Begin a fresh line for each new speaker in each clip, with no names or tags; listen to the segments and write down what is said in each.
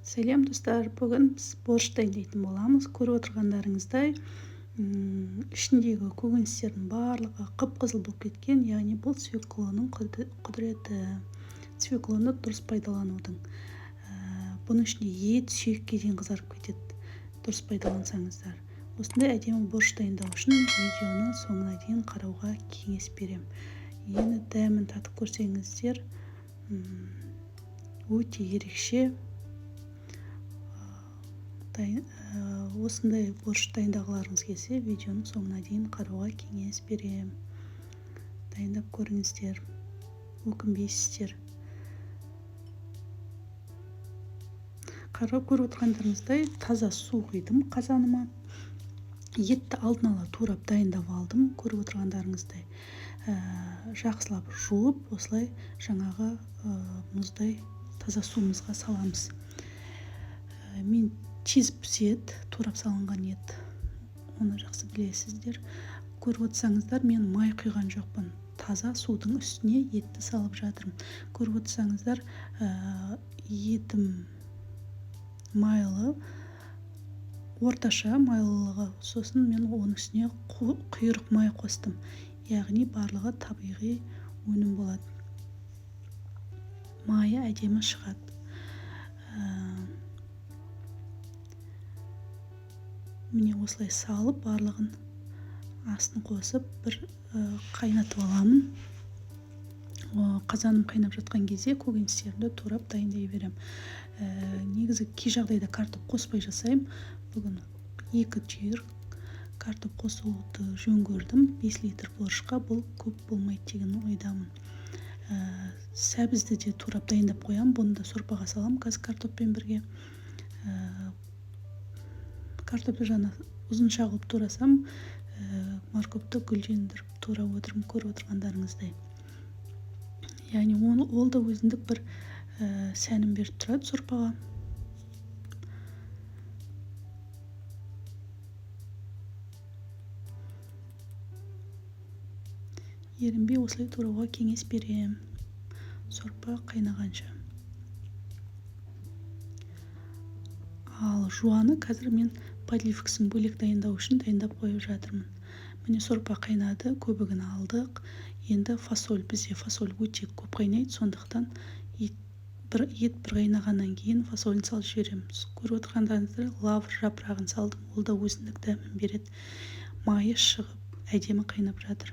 Сәлем, достар! Бүгін біз борщ дайындайтын боламыз. Көріп отырғандарыңыздай, ішіндегі көкөністердің барлығы қып-қызыл болып кеткен, яғни бұл свеклоның құдіреті, свеклоны дұрыс пайдаланудың. Бұның ішінде ет, сүйекке дейін қызарып кетеді, дұрыс пайдалансаңыздар. Осындай әдемі борщ дайындау үшін видеоны соңына дейін қарауға кеңес беремін. Енді дәмін татып көрсеңіздер, өте ерекше. Осындай борщ дайындағыларыңыз келсе, видеоның соңына дейін қарауға кеңес беремін. Дайындап көріңіздер, өкінбейсіздер. Қарап көріп отырғандарыңыздай, таза су құйдым қазаныма. Етті алдын ала турап дайындап алдым, көріп отырғандарыңыздай. Жақсылап жуып, осылай жаңағы мұздай таза суымызға саламыз. Мен тез піседі турап салынған ет, оны жақсы білесіздер. Көріп отырсаңыздар, мен май құйған жоқпын, таза судың үстіне етті салып жатырмын. Көріп отырсаңыздар, етім майлы, орташа майлылығы. Сосын мен оның үстіне құйрық май қостым, яғни барлығы табиғи өнім болады, майы әдемі шығады. Міне, осылай салып, барлығын астын қосып, бір қайнатып аламын. Қазаным қайнап жатқан кезде көкөністерімді турап дайындай беремін. Негізі кей жағдайда картоп қоспай жасаймын. Бүгін 2 түйір картоп қосуды жөн көрдім. 5 литр борщқа бұл көп болмайды деген ойдамын. Сәбізді де турап дайындап қоямын. Бұны да сорпаға саламын қазір картоппен бірге. Картопты жаңа ұзынша қылып турасам, морковты гүлдендіріп турап отырмын, көріп отырғандарыңыздай. Яғни ол да өзіндік бір сәнін беріп тұрады сорпаға. Ерінбей осылай турауға кеңес беремін, сорпа қайнағанша. Ал жуаны қазір мен подливкасын бөлек дайындау үшін дайындап қойып жатырмын. Міне, сорпа қайнады, көбігін алдық. Енді фасоль, бізде фасоль өте көп қайнайды, сондықтан ет бір қайнағаннан кейін фасолін салып жіберемін. Көріп отырғандарыңыздай, лавр жапырағын салдым, ол да өзіндік дәмін береді. Майы шығып, әдемі қайнап жатыр.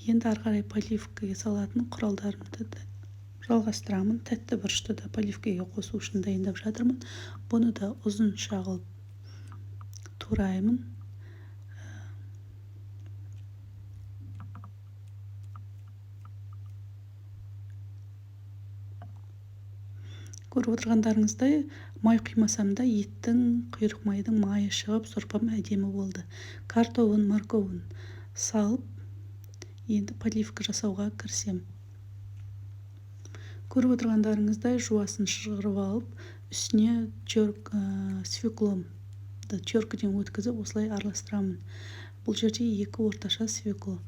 Енді ары қарай подливкаға салатын құралдарымды да жалғастырамын. Тәтті бұрышты да подливкаға қосу үшін дайындап жатырмын. Бұны да ұзынша қылып тураймын. Көріп отырғандарыңыздай, май құймасам да еттің, құйрық майдың майы шығып, сорпам әдемі болды. Картобын, морковын салып, енді подливка жасауға кірісемін. Көріп отырғандарыңыздай, жуасын шыжғырып алып, үстіне свекломды теркіден өткізіп, осылай араластырамын. Бұл жерде 2 орташа свекло.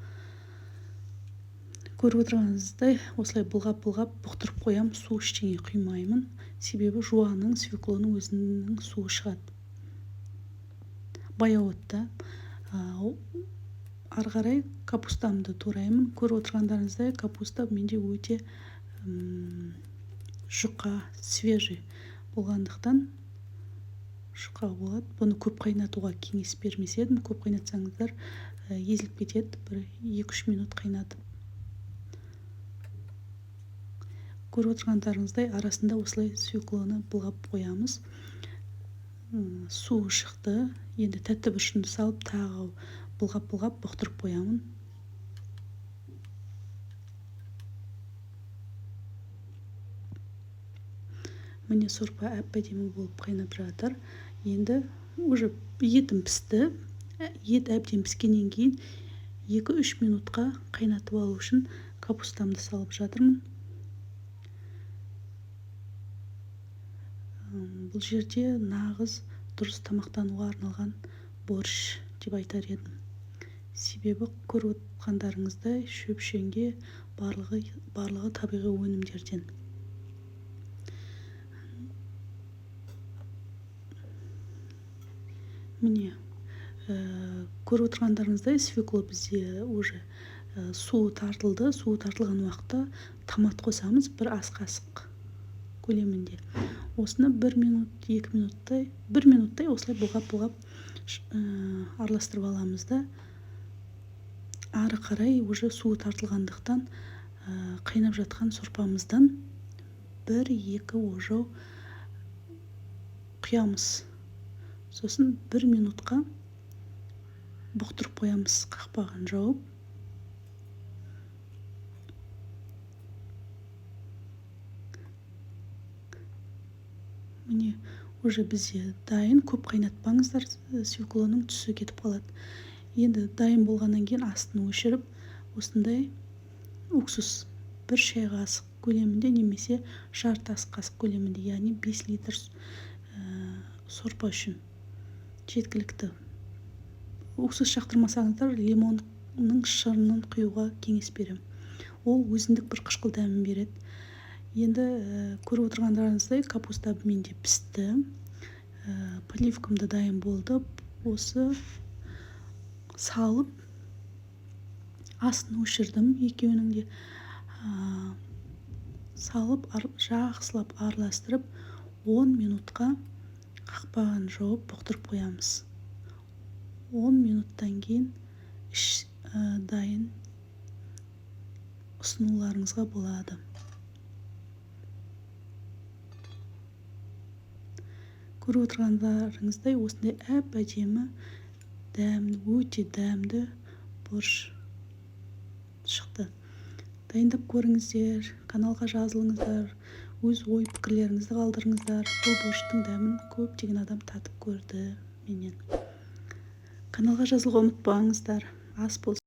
Көріп отырғаныңыздай, осылай бұлғап-бұлғап бұқтырып қоямын, су ештеңе құймаймын. Себебі жуаның, свеклоның өзінің суы шығады. Баяу отта. Ары қарай капустамды тураймын. Көріп отырғандарыңыздай, капуста менде өте жұқа, свежий болғандықтан жұқа болады. Бұны көп қайнатуға кеңес бермес едім. Көп қайнатсаңыздар, езіліп кетеді. Бір екі-үш минут қайнатып. Көріп отырғандарыңыздай, арасында осылай свеклоны былғап қоямыз. Суы шықты. Енді тәтті бұрышымды салып, тағы былғап-былғап бұқтырып қоямын. Міне, сорпа әп-әдемі болып қайнап жатыр. Енді уже етім пісті. Ет әбден піскеннен кейін екі-үш минутқа қайнатып алу үшін капустамды салып жатырмын. Бұл жерде нағыз дұрыс тамақтануға арналған борщ деп айтар едім. Себебі көріп отырғандарыңыздай, шөпшеңге барлығы табиғи өнімдерден. Міне, көріп отырғандарыңыздай, свекла бізде уже суы тартылды. Суы тартылған уақытта томат қосамыз, 1 ас қасық көлемінде. Осыны 1 минут, 2 минуттай, 1 минуттай осылай бұлғап-бұлғап араластырып аламыз да, ары қарай уже суы тартылғандықтан қайнап жатқан сорпамыздан 1-2 ожау құямыз. Сосын 1 минутқа бұқтырып қоямыз, қақпағын жауып. Міне, уже бізде дайын. Көп қайнатпаңыздар, свекланың түсі кетіп қалады. Енді дайын болғаннан кейін астын өшіріп, осындай уксус 1 шай қасық көлемінде немесе жарты ас қасық көлемінде, яғни 5 литр сорпа үшін жеткілікті. Уксус жақтырмасаңыздар, лимонның шырынын құюға кеңес беремін. Ол өзіндік бір қышқыл дәмін береді. Енді көріп отырғандарыңыздай, капуста менде пісті. Подливкам да дайын болды. Осы салып астын өшірдім екеуінің де. Салып жақсылап араластырып 10 минутқа қақпағын жауып бұқтырып қоямыз. 10 минуттан кейін іш дайын, ұсынуларыңызға болады. Көріп отырғандарыңыздай, осындай әп-әдемі, дәмді, өте дәмді борщ шықты. Дайындап көріңіздер, каналға жазылыңыздар, өз ой пікірлеріңізді қалдырыңыздар. Бұл борщтың дәмін көптеген адам татып көрді менен. Каналға жазылуға ұмытпаңыздар. Ас болсын.